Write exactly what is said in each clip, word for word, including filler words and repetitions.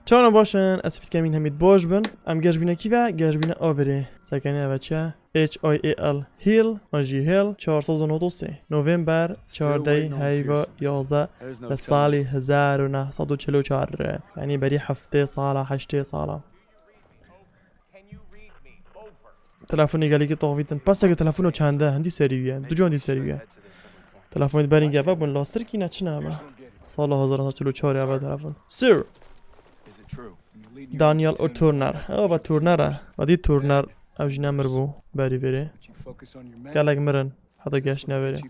Çawan baş in, ez fît kemîn hemîd baş bin. Em geş bîne kî ve? Geş bîne avirê. Sekene eve çi? H I A L, Heal, an jî Heal, çar sed û nod û sê. November çardeh heyva yazdeh li salî hezar û neh sed û çil û çar. Yanî berî heftê sala, heştê sala. Telefonê gelekî taxvîtin. Pesteke telefono çende, hindî serî ye. Du can dî serî ye. Telefonê berî geve bûn, lastirkî ne çi ne me. Sala hezar neh sed çil û çar eve telefon. Sir. Daniel O'Turner. Ew ba Turner e. Ba dî Turner. Ev jî nemir bû. Berî verê. Gelek mirin. Heta geş neverê.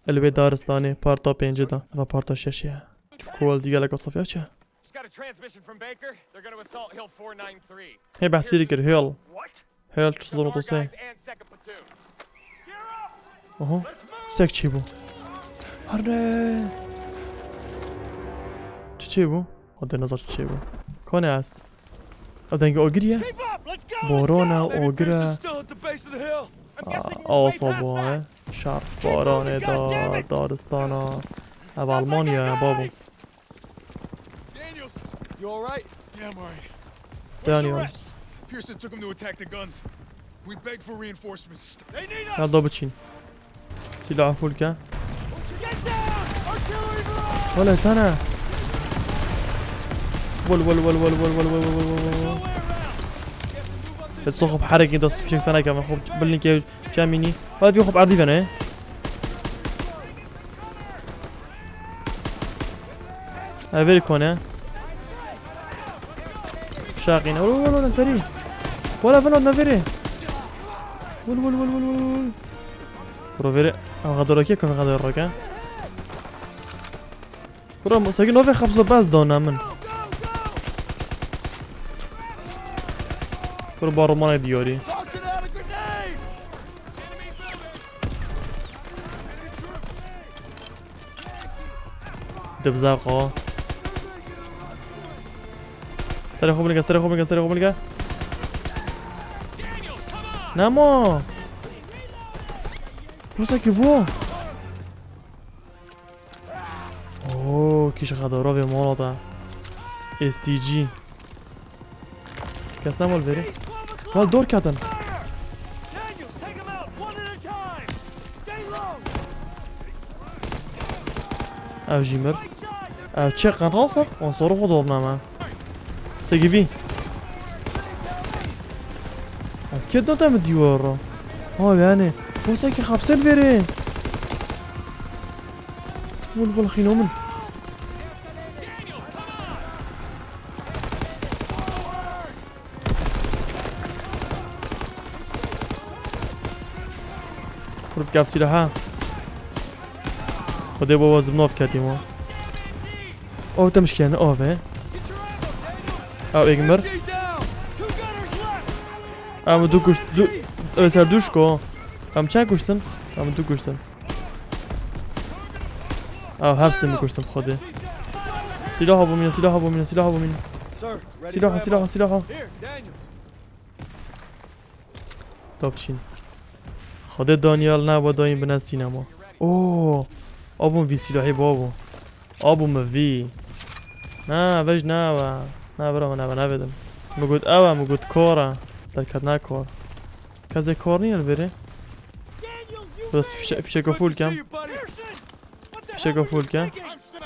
Elbê daristanê parta pêncî da. Eva parta şeşê ye. Çi quality gelek asafî ya çi? Just got a transmission from Baker. They're gonna assault Hill four nine three. Hey, behsî kir, Hill. What? Hill çi zor oldu sen? Guys and second platoon. Gear up. Oho. Let's move. Sek çi bu? Arre. Çi çi bu? O da nazar çi çi bu? Kone az. O denge o giriye. Keep up. Let's go. Borona, let's go. Enemy o gira. Still at the base of the hill. I'm guessing we're way past that. Aa, o sabah, eh. Şar. Borone da, daristana. Ev Almanya ya, babu. Daniels, you all right? Yeah, I'm all right. Where's the rest? Pearson took him to attack the guns. We begged for reinforcements. They need us. Gel da biçîn. Silahı full ke. Get down! Artillery barrage! Wele tane. Wal, wal, wal. Nowhere around. Get the move up this hill. Xub herek da fişek tane ke xub bilin ke çemini. Wala bir xub erdî vene. Ev verî kone. Şaqîne. Olo, olo, olo, serî. Wala vino ne verî. Wol, wol, wol, wol, wol, wol. Bro, verî. Ev xadoraki, kome xadoraki. Bro, mu-, sagi nove xapso bas dona min. Bro, ba romana diyori. Dibza xo. Serê xo binike, serê xo binike, serê xo binike. Nemo. Wisa ki vo. Oo, kîşe xedarovê molota. S T G. Kes nema li verê. Wal dor ketin. Ev jî mir. Ev çi qen rast e? Wan sor xwe dor name. Segivî. Ev kê date min dîwar re? Ha, yani. Wisa ki xapsel verê. Wal, wal xîno min. Grup gel silahı. Xwedê baba zimnof ketî ma. O te mişkene o be. Ew êk mir. Em du kuşt, du, ew ser duşko. Em çend kuştin? Em du kuştin. Ew her sê min kuştin xwedê. Silaha bû mîne, silaha bû mîne, silaha bû mîne. Silaha, silaha, silaha. Top çîn. Xwedê Daniel ne we dayîn bine sînema. Oo. Abûn vî silahî babo. Abû min vî. Na, vej na we. Na, bira min eve nevedim. Min got ew e, min got kor e. Derket ne kor. Kezê kor nîne li verê. Biraz fişe-, fişeko full kem. Fişeko full kem.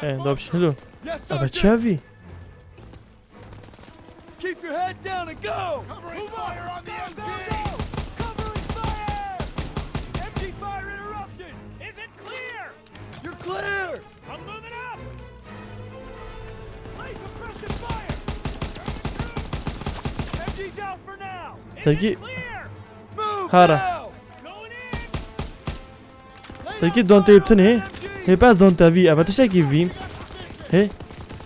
E, da bir şey lo. Eve çevî. Keep your head down and go! Covering fire on the M G! Covering fire! M G fire interrupted! Is it clear? You're clear! I'm moving up! Place suppressive fire! M G's out for now! Is it clear? Move now! Going in! Peki don te yiptin he? He, pes don te vî. Eve tiştekî vî. He?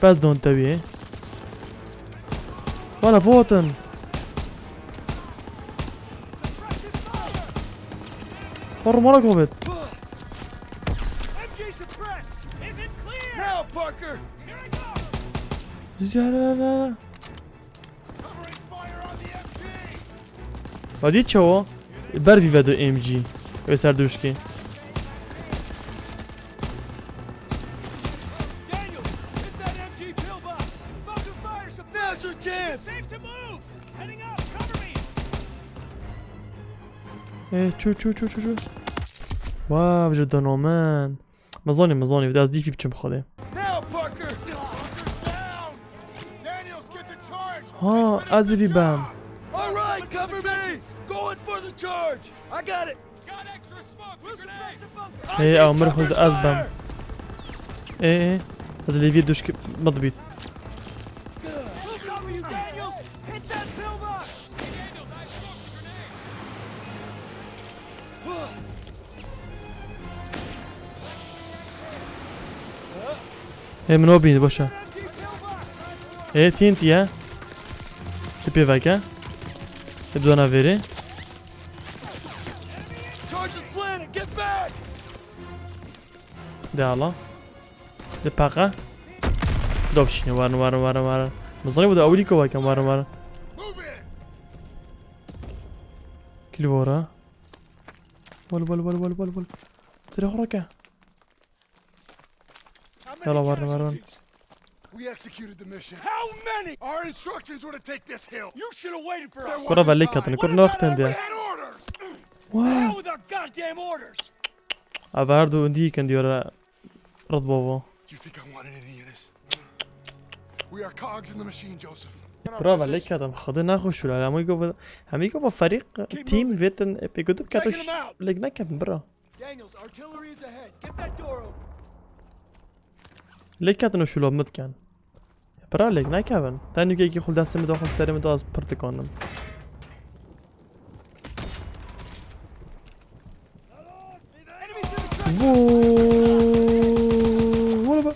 Pes don te vî he. Wala votin. War mara kovit. Ziyara. Hadi çawa. Ber vî vedo M G. Wê ser duşkê. Chance! Safe to move! Heading up! Cover me! Ê, çû, çû, çû, çû, çû. Wow, ji danomen. Min zanî, min zanî, ez dîfî biçim xwedê. Now, Parker! Parker's down! Daniels, get the charge! Ha, ez ê vî bem. All right, cover me! Going for the charge! I got it! Got extra smokes and grenades! Hey, ew mir xwe ez bem. Ê, ê, ez lê vî duşk bidibît. We'll cover you, Daniels! Hit that pillbox! Ê, min o bîn, boş e. Ê, T N T ye. Tu pê veke. Ê, dona verê. Charge is planted! Get back! De ala. De paqa. Do bişîne, warin, warin, warin, warin. Min zanî bu da ewilî ko wakin, warin, warin. Move it! Kî li vora? Wal, wal, wal, wal, wal, wal. Serê xwe rake. Yala, warin, warin. We executed the mission. How many? Our instructions were to take this hill. You should have waited for us. Kura ve lêk hatin, kura ne wextên diye. We had orders. Wow. Hell with our goddamn orders. Ev her du indî kin diyore rid bavo. Do you think I wanted any of this? We are cogs in the machine, Joseph. Kura ve lêk hatin, xwedê nexweş şûla. Hemî gova, hemî gova ferîq, team vêtin, pêkutib ketiş lêk nekevin, bira. Daniels, artillery is ahead. Get that door open. Lêk ketin û şûla min dikin. Bira lêk nekevin. Te nûkekî xwe li destê min de xwe li serê min de ez pir dikandim. Enemies in the trench! Woo! Wala be.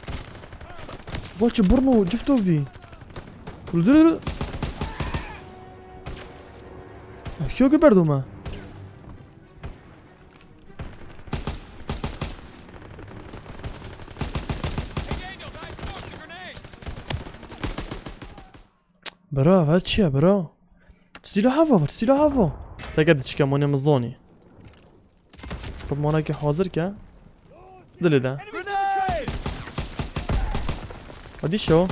Wala çi birno cifto vî. Kul diri. Kyo ki berdo me. Bira, ev çi ye, bira? Sîlaha va, sîlaha va. Seke diçike monê min zonî. Bi monekê hazir ke. Dilê de. Hadi şo.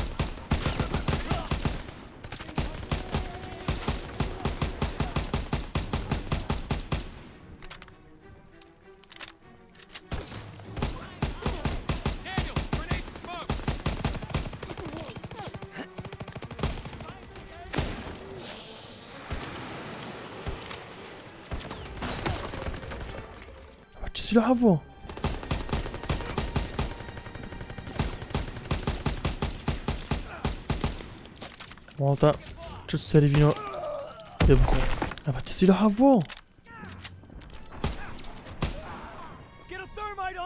Çi silah bu? Malta çi serî vîno. Ama çi silah bu?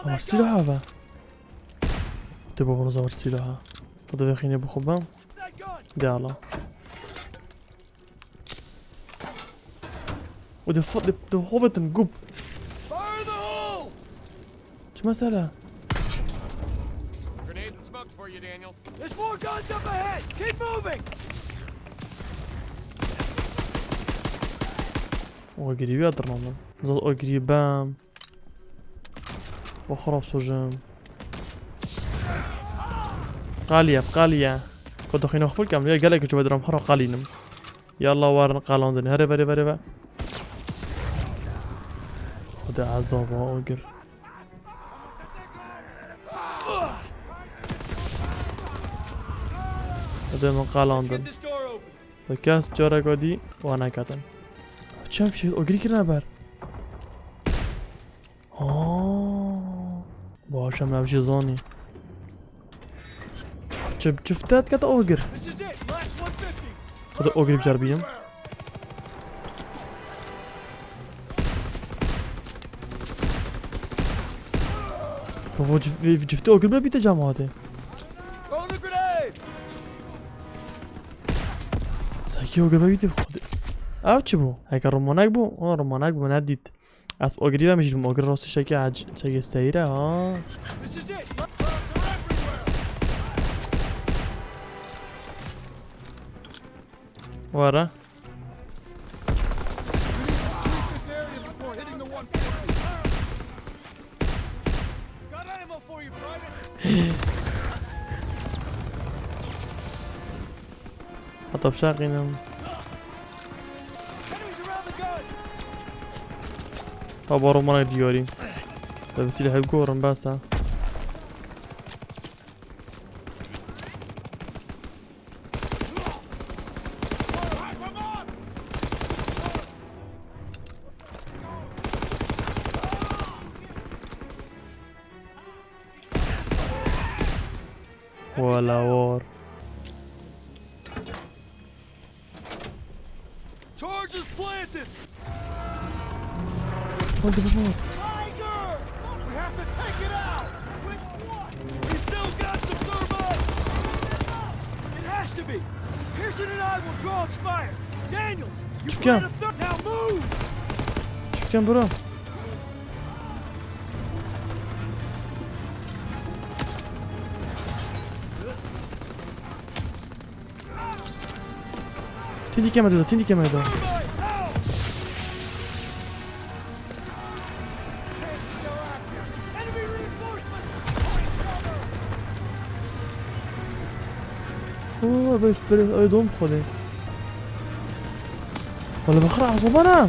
Ama silah abi. Te baba, o zaman silah. Bu da vexine bu xubam. De ala. O de fa-, de, de hovetin gup. Fire in the hole! Çi mesele? Grenades and smokes for you, Daniels. There's more guns up ahead. Keep moving. O girî ya dırmandım. Zat o girî bam. Bo xirab sojim. Qaliye, qaliye. Ko dixîne xwe kem, ya gelek ji ve diram xwe qalînim. Yalla warin qalandin. Here, vere, vere, ve. Xwedê ezaba ogir. Xwedê min qalandin. Bi kes careka dî wa neketin. Çend fişek ogirî kirine ber. Aa, baş em ev jî zanî. Çi çifte dikete ogir. Xwedê ogir biceribînim. Bavo cif-, cifte ogir bile bîte cemaatê. Sekî ogir bile bîte. Ev çi bû? Heke rimonek bû? O rimonek bû, ne dît. Ez ogirî ve mijî bûm. Ogir rastî şekî ac-, şekî seyre ha. Were. Heta bişaqînim. Ha, baro mana diyarî. Te bi sîlehê gorim bes e. Wala war. Charge is planted! Hadi baba. Tiger! We have to take it out! With what? We still got some thermite! It has to be! Pearson and I will draw its fire! Daniels, you Çıkıyorum. Plant a third. Now move! Çıkıyorum bro. Tindî keme de, tindî keme de. Oo, böyle, böyle, öyle doğum kodu. Wala bixira, azobana.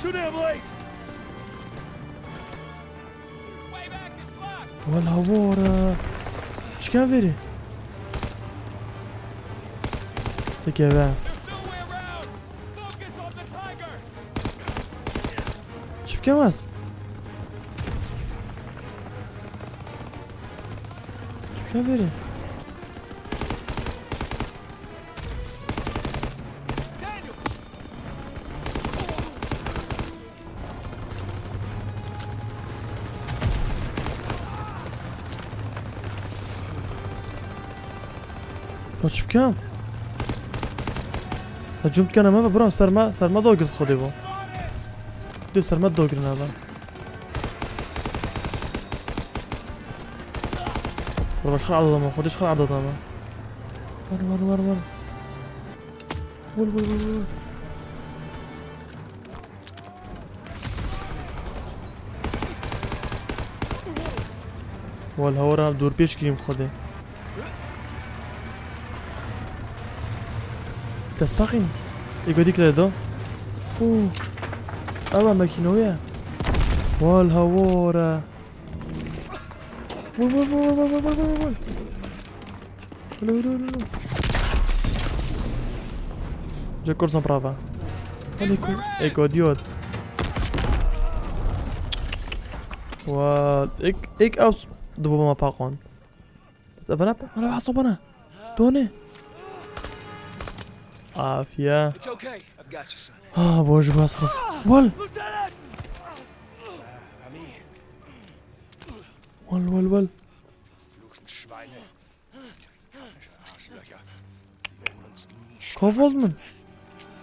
Too damn late! Wala war. Çikan veri? Sekeve. Çipkemez. Çikan veri? Kaçıp kam? Ha, jump kana me bro, serme, serme dogir xwedê bo. Dê serme dogir naba. Bro, başka adama, xwedê başka adama. Var, var, var, var. Vur, vur, vur, vur. Wal hawara dûr pêş kirîm xwedê. Destpaxîn. Ego dîkre do. Û. Ewa mekînoya. Wal hawara. Vur, vur, vur. Öyle, öyle, öyle, öyle. Jack Corson prava. Hadi ku. Eko diyor. Wal. Ek, ek aus. Dubu ma pakon. Bana, bana, bana, bana. Done. Afiye. It's okay. I've got you, son. Ah, boş bas, bas. Wal. Wal, wal, wal. Verfluchten Schweine. Arschlöcher. Sie werden uns nie Kavolmen.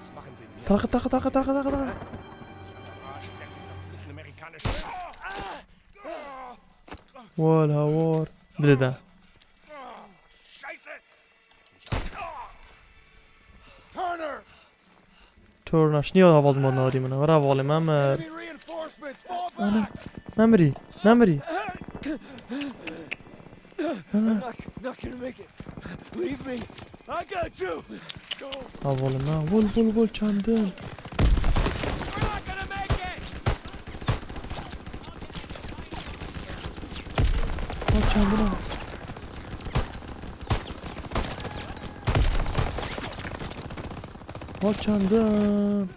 Was machen sie denn hier? Tarka, tarka, tarka, tarka, tarka, tarka. Arschlöcher, verfluchten amerikanische. Wal hawar. Dilê de. Scheiße! Turner! Turner, şniya heval ma narî min. Were hevalê me mir. Enemy reinforcements, fall back! Nemirî, nemirî. I'm not, not gonna make it. Leave me. I got you. Go. Hevalê me. Wol, wol, wol çandin. We're not gonna make it. Ha çandina. Ha çandin.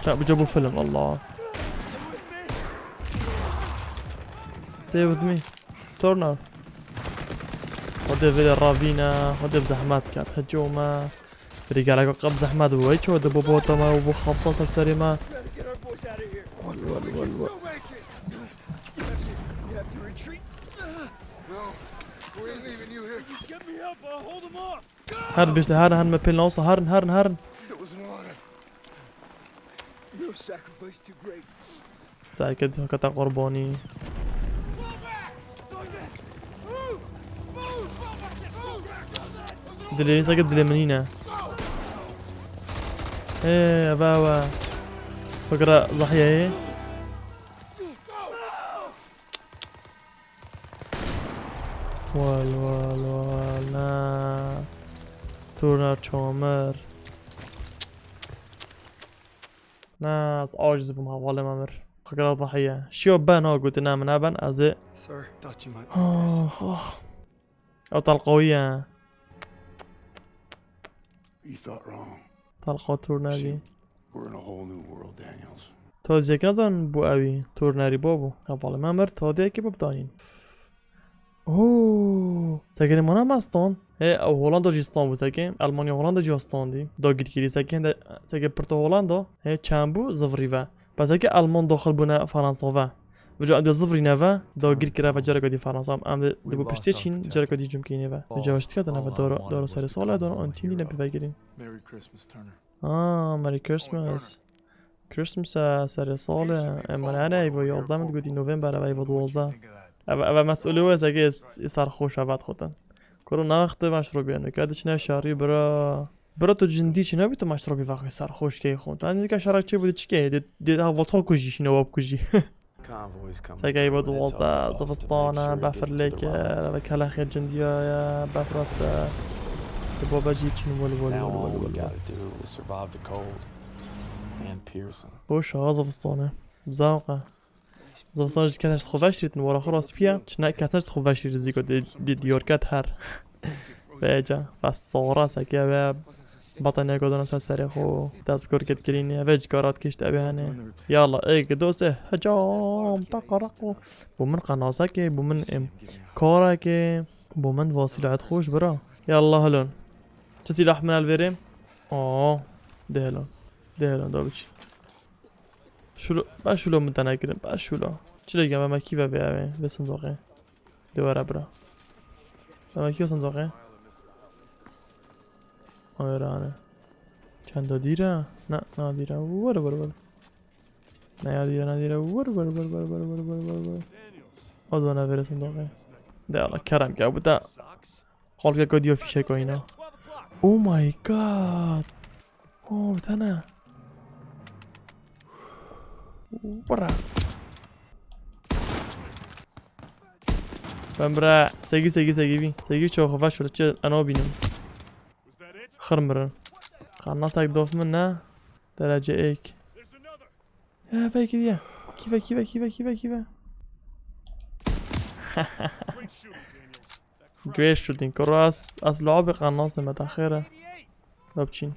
Çak bu bu film Allah. Stay with me. Turner. Hadi vele ravîne, hadi bi zehmet ket. Hecome. Rîgeleka qe bi zehmet bû. Wey ço de bo bota me û bo xapsa ser serê me. Wal, wal, wal, wal. Herin bêjte, herin, herin me pêl nawsa, herin, herin, herin. Serketî haketa qurbanî. Dilê wî seke dilê min nîne. Ê, eve, eve. Fikra zahiyeyê. Wal, wal, wal, ne. Turner çamir. Ne, ez aciz bûm, hevalê me mir. Xwe kira dahiye. Şiyo ben ha, gotin ne, min neben, ez ê. Sir, thought you might like this. Ah, ah. Ew telqawî ye. You thought wrong. Telqa turnevî. We're in a whole new world, Daniels. Toziyek nedon bû ewî, turnerî bo bû. Hevalê me mir, toziyekê bibdanîn. Oo, sekerê mana me stan. He, ew Holanda jî stan bû seke. Elmanya Holanda jî standî. Dagirkirî seke de, seke pirto Holanda. He, çend bû, zivrî ve. Bes seke Elman daxil bûne Fransa ve. Vêca em de zivrîne ve, dagir kire ve cereka dî Fransa. Em de dibû piştê çîn, cereka dî cumkînê ve. Vêca ve ştika dine ve doro, doro serê sale, doro Antînî ne pêvegirîn. Merry Christmas, Turner. Ah, Merry Christmas. Christmas e, serê sale. Em ne, ne, êvo yazdeh min digotî November, eve êvo duwazdeh. Eve, eve mesulê we seke ê serxoş e vedxutin. Kuro naxte meşrobî eno, ke diçine şerî bira. Bira tu cindî çi nebî tu meşrobî vexwî serxoş key xwe. Te nîka şerek çê bû dê çi key? Dê, dê ha votxo kujî şîne wab kujî. Seke êvo duwazdeh, zivistane, befir lê kir, eve kelexê cindiya ye, befra ser. Di bo ve jî çin wil, wil, wil, wil, wil. Boş ha zivistane. Bi zewq e. Zivistan jî kesên ji xwe veşirîtin, wara xwe rast piye. Çi ne kesên ji xwe veşirî zîko dê, dê diyar ket her. Vêca, bes sora seke ve bataniyeka dana ser serê xwe. Dest gor ket kirînê, vê cikarat kişt eve hene. Yalla, êk, do, sê, hecam, taqaraqo. Bo min qenaseke, bo min, em, kareke, bo min vasîla et xweş bira. Yalla, helon. Çi sîlah min el verê? Aa, de helon. De helon, da biçî. Şulo, ben şulo min te nekirin, ben şulo. Çi lê geme me kî ve vê evê, vê sindoqê. Lê were bira. Geme kî ve sindoqê? Ayra ne. Çenda dîre? Ne, na dîre. Were, were, were. Ne ya dîre, na dîre. Were, were, were. O da ne vere sindoqê. De Allah, kerem ya, bu da. Xalkeke diya fîşeka hîna. Oh my god. Oh, te ne. Bra. Ben bra. Segi, segi, segi bin. Segi çok baş olacak. Ana binim. Xir mirin. Xanasek dost min ne? Derece ek. Ya, belki diye. Kive, kive, kive, kive, kive. Great shooting. Kuro ez, ez lawabê qenasê me te xêr e. Bapçîn.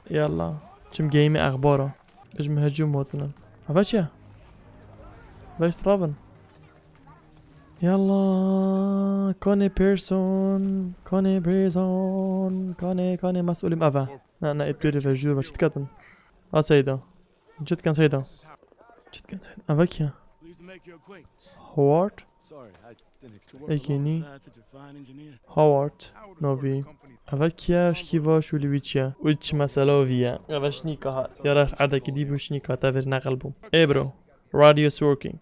Yalla. Çim game exbara. Ej me hecûm hotine. Eve çi? Eve strabin. Yalla. Kane person. Kane person. Kane, kane mesulüm eve. Ne, ne, êt bêrî ve jûr ve çi diketin? Ha Seyda. Çi dikin Seyda? Çi dikin Seyda? Eve kî? Howard? Ekî nî. Howard. Novî. Eve kî ye? Şkî va şûlî wî çi ye? Û çi mesela vî ye? Eve şnîka hat. Yara erdekî dî bû şnîka te vêr neqil bû. Ê bro. Radio is working.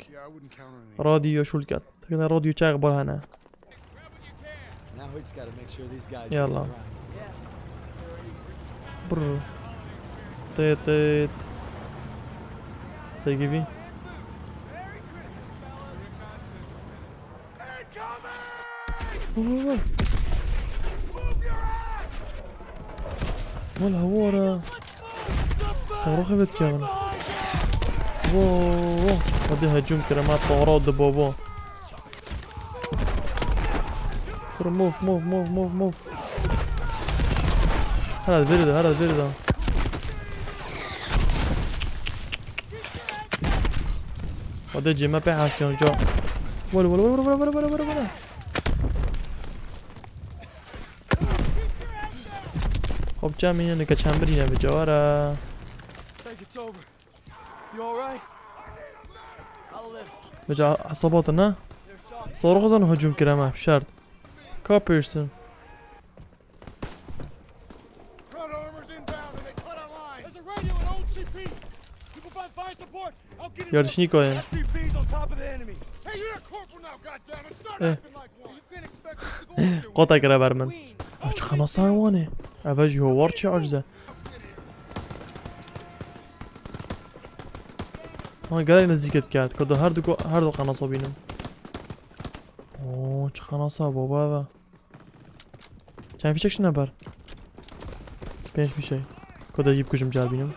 Radyo şûl ket. Sekine radyo çax bar hene. Yalla. Brr. Têt, têt. Segi vî. Wah, wah, wah. Wala wara. Sarıxı bet kevin. Wo, wo. Hadi hücum kireme, tara di baba. Dur, move, move, move, move, move. Herhalde biri de, herhalde biri de. Hadi cime pe hasyon co. Vur, vur, vur. Hop, cam yine ne kaçan bir yine bir cevara. Think it's over. You all right? I'll live. Vêca hesabatê ne? Sorxdan hücum kireme, şert. Kapırsın. Front armor's inbound and they cut our lines. There's a radio and O C P. People find fire support. I'll get it. Yarışını koyayım. O C P's on top of the enemy. Hey, you're a corporal now, goddammit. Start acting like one. You can't expect us to go over there with you. Kota kira vermin. Aç kanasa wane. Eve jî howar çi acize. Ha, gelek nêzîk et ket. Ka do her du, her du qanasa bînim. Çi xanasa baba eve. Çend fişek şine ber? Pênc fişek. Ku de yî bikujim, car bînim.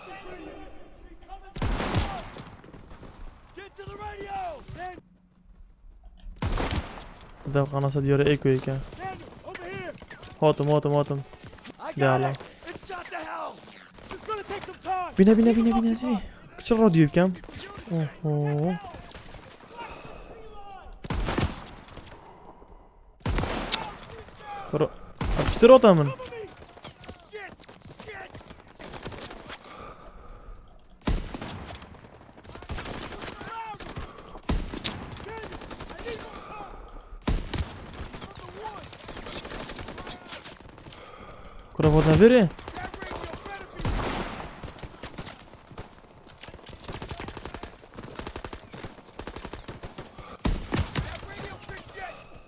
Dem xanasa diyare eko yeke. Hatim, hatim, hatim. De Allah. Bine, bine, bine, bine, zî. Kiçi radyo bikem. Oho. Ro-, Piştî rota min. Kura vot navêrê.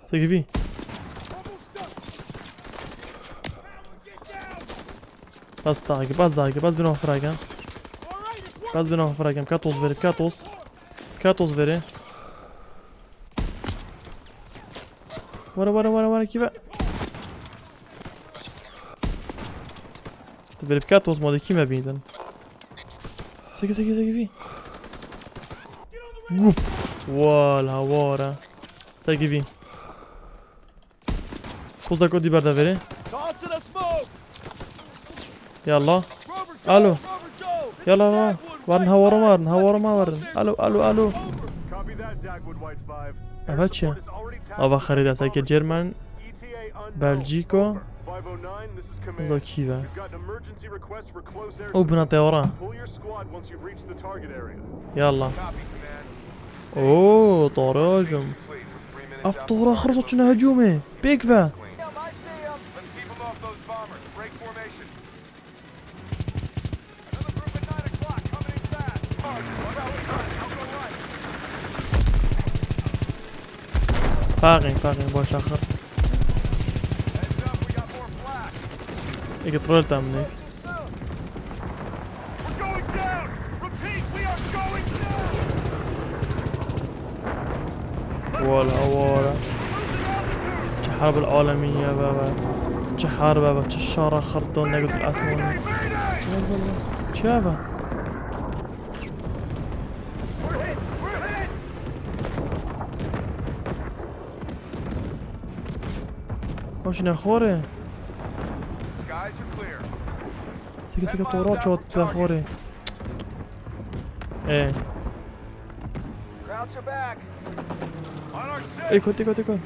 Sekî vî. Bas dagî, bas dagî, bas bino fragen. Bas bino fragen, katos veri, katos. Katos veri. Were, were, were, were, kî ve? Tu berê bike, toz modekî me bînin. Seki, seki, seki vî. Gup. Wala, wara. Seki vî. Kozak o dî berda verê. Yalla. Alo. Yalla, yalla. Warin hawara warin, hawara ma warin. Alo, alo, alo. Ava çi? Ava xerîda seke German, Belçîko. Za kî ve? O bina tewara. Yalla. Oo, tarajim. Ev tara xirto çine hecûmê. Pêk ve. Paxin, paxin, baş axir. Eke troll tamne. Wala, wala. Çi harb alemî ya baba. Çi harb baba, çi şara xirton negot asmanî. Çi baba? Maşîna xorê. Sike sike tora çot te xorê. E. Ê kot, ê kot, ê kot.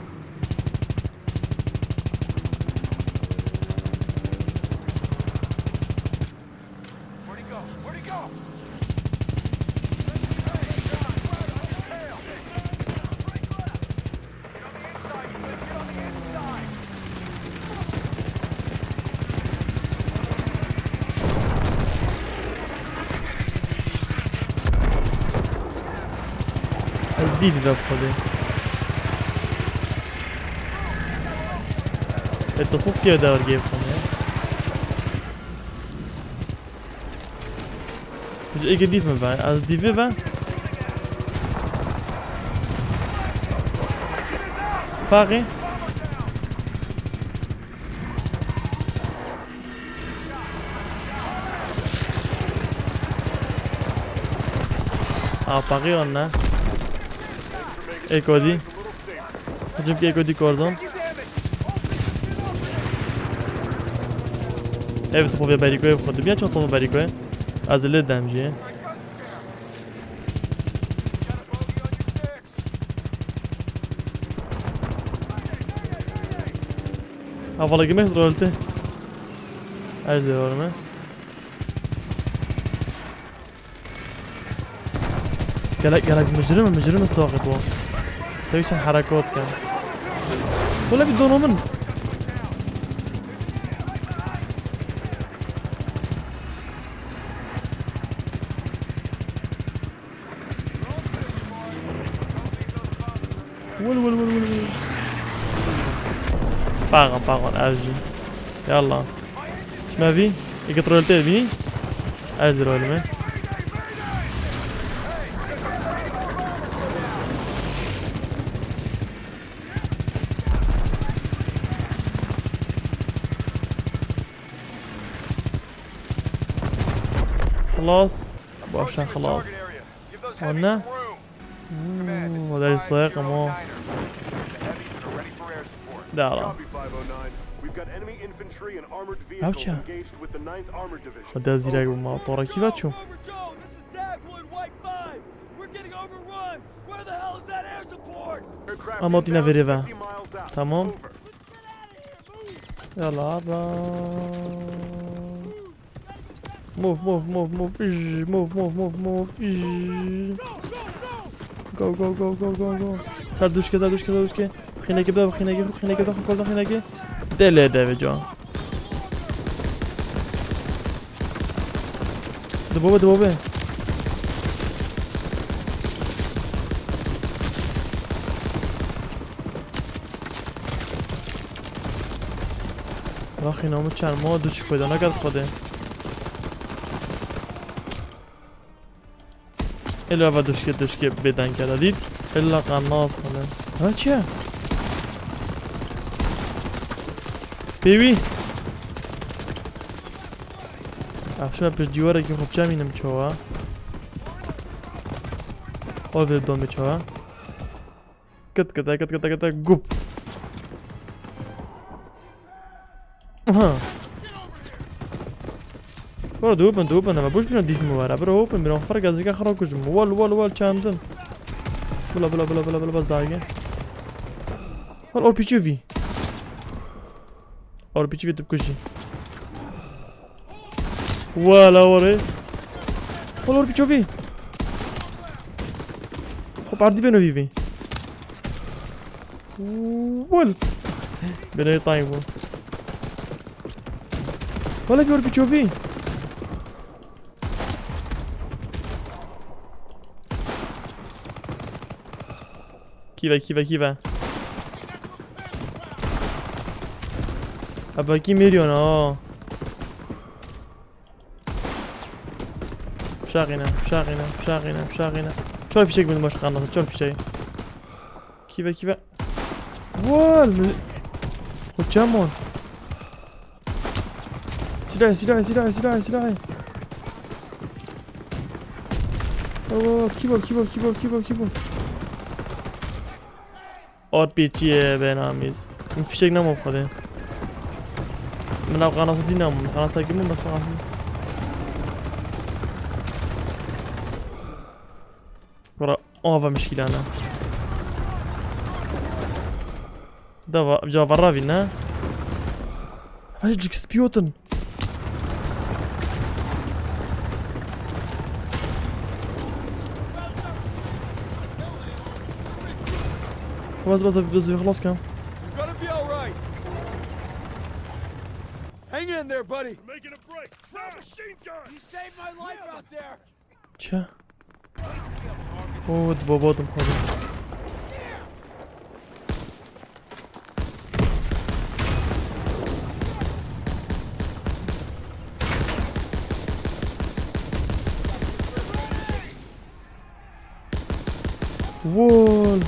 Ez dîvî ve bi xwedê. E, tu siz ki ödev gê bixwene. Ji êkê dîv min ve. Ez dîvê ve. Paxê. A, paxê an ne. Êko dî. Hicim ki êko dî kordon. Ev topa vê berîkoyê bi xwe dibiya çax topa berîkoyê. Ez lê dem jî. Hevalekî me rolte. Ez de var mı? Gelek, gelek, micrim, micrim saxit bu. Tevişen harekat ken. Wala bir dono min. Wil, wil, wil, wil, wil. Paxin, paxin, ev jî. Yalla. Çime vî? Eke trolte vî? Ez rolime. خلاص. باشە خلاص. ئەوە نە؟ وو، وەدای سایەقە مۆ. دارا. ئەو چە؟ وەدای زیرەک بوومە تۆڕەکی بە چوو. ئەمە تینە ڤێرێڤە. تەمام. یالا ئابا. Move, move, move, move. Vij, move, move, move, move. Vij. Go, go, go, go, go, go. Ser duşke, ser duşke, ser duşke. Xînekê bide, xînekê, xînekê bide, xînekê. Dele deve can. Dibobe, dibobe. Raxîna min çermo du çi peyda neket Xwedê. Ela va duşke duşke bêdeng kere dît. Ela qan nas xwedê. Ha çi ye? Pêwî. Ev şuna pir cîwarekî xwe biçemînim çawa. O vê domê çawa. Kıt kıta kıt kıta kıta gup. Aha. Bro, dû bin, dû bin, ama boş bir dîf mi var? Bro, open bir, fark edecek, xara kujum. Wal, wal, wal, çandın. Bula, bula, bula, bula, bula, bas daha iyi. Wal, R P G V. R P G V tu bikujî. Wala were. Wala R P G V. Xop erdî vê novî vê. Wal. Bine time bu. Wala bir R P G V. Kî ve, kî ve, kî ve? Ha, belkî milyon ha. Bişaqîne, bişaqîne, bişaqîne, bişaqîne. Çor fişek bin başkan nasıl, çor fişek. Kî ve, kî ve? Wal! Koçamon. Silahı, silahı, silahı, silahı, silahı. Oo, keyboard, keyboard, keyboard, keyboard, keyboard. R P G ye, ben amiz. Min fişek namo xwedê. Min ev qanasî dî namo, min qanasî kim bes qanasî. Kura, ava mişkîlane. Dava, cava ravî ne? Vay, cik spiyotin. Bas, bas, bas, xelas kan. You're gonna be all right. Hang in there, buddy. Making a break. Grab a machine gun. You saved my life out there. Çi? O, di baba dim xwedê. Wol.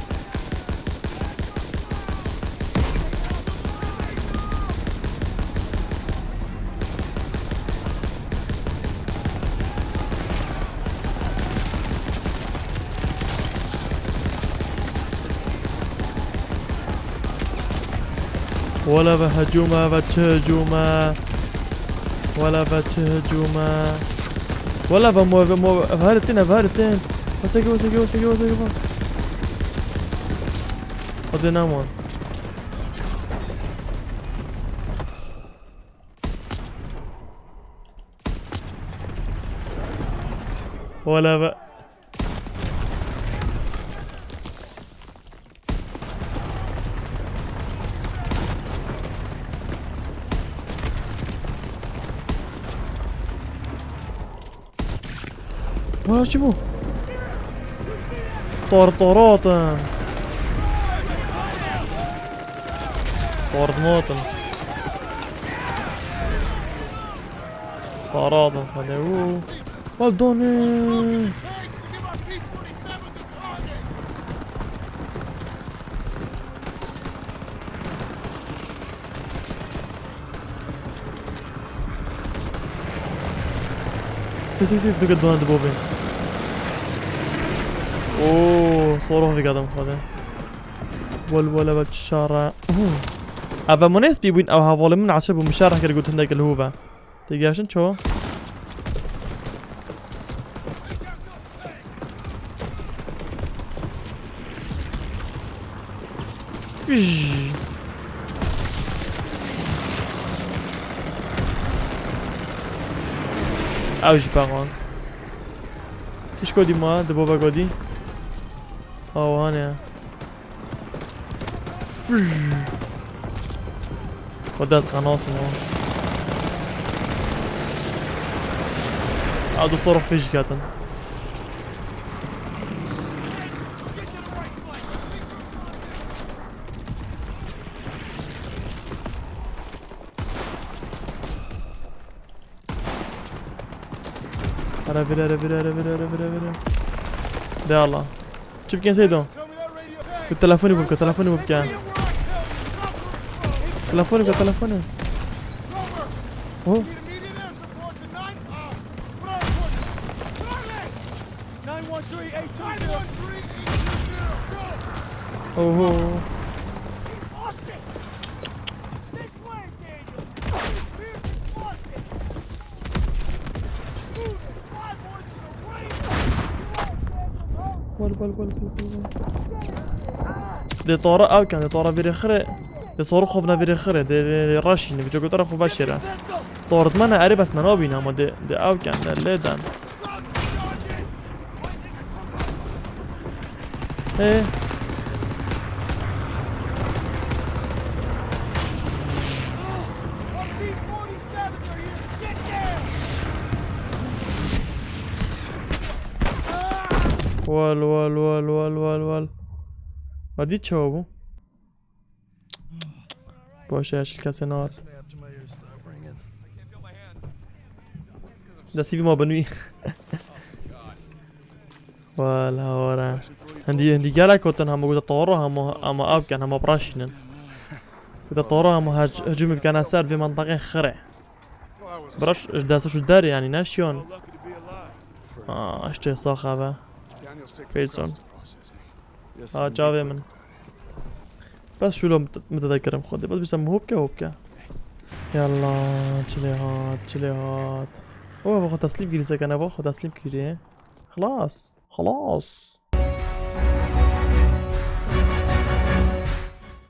Wala ve hecûm e, ve çi hecûm e? Wala ve çi hecûm e? Wala ve mo, ve mo, ve heritin, ve heritin. Weseke, weseke, weseke, weseke. Hadi naman. Wala ve. Wala çi bû? Tor toratin. Tordmotin. Toratin. Hadi wû. Well done. Sê sê tu ke dona di bobê. Oo, sorov vêgadim xwede. Wal wal evel çi şara. Eve munês bî bûn ew hevalê min eçe bû min şer kir gotin de gil hûve. Tê gerşin ço? Fij. Ew jî pexan. Kişko dî ma, di bo vegodî. Awane. Fij. Xwe dest qenasim o. Ew du sor fij ketin. Ara vire, ara vire, ara vire, ara vire, ara vire. De Allah. Çi bikên Seydo? Ku telefonî bû bike, telefonî bû bike. Telefonî bû, telefonî. Oh. Oho. Wal, wal, wal, wal, wal, wal. Dê tara ew ken, dê tara vêrê xirê. Dê soru xovna vêrê xirê. Dê, dê, dê raşîne, bi cogotara xwe veşêre. Tordmana erê bes me nabîne ama dê, dê ew ken, dê lê den. Ê. Wal, wal, wal, wal, wal, wal. Ma dî çawa bû? Baş e, eşil kesê nehat. Destî bî ma binûî. Wala, wala. Hindî, hindî gelek gotin hema gote toro hema, hema ev ken, hema biraşînin. Gote toro hema hec-, hicûmê bikene ser vê menteqê xirê. Biraş, ji destê şu derê, yanî, ne şiyon. Aa, işte sax eve. Peyson. Ha, çavê min. Bes şûlo mit-, mitedekirim xwedê. Bes bîstem hopke, hopke. Yalla, çilê hat, çilê hat. O, eva xwe teslîm kirî sekene, eva xwe teslîm kirî. Xlas, xlas.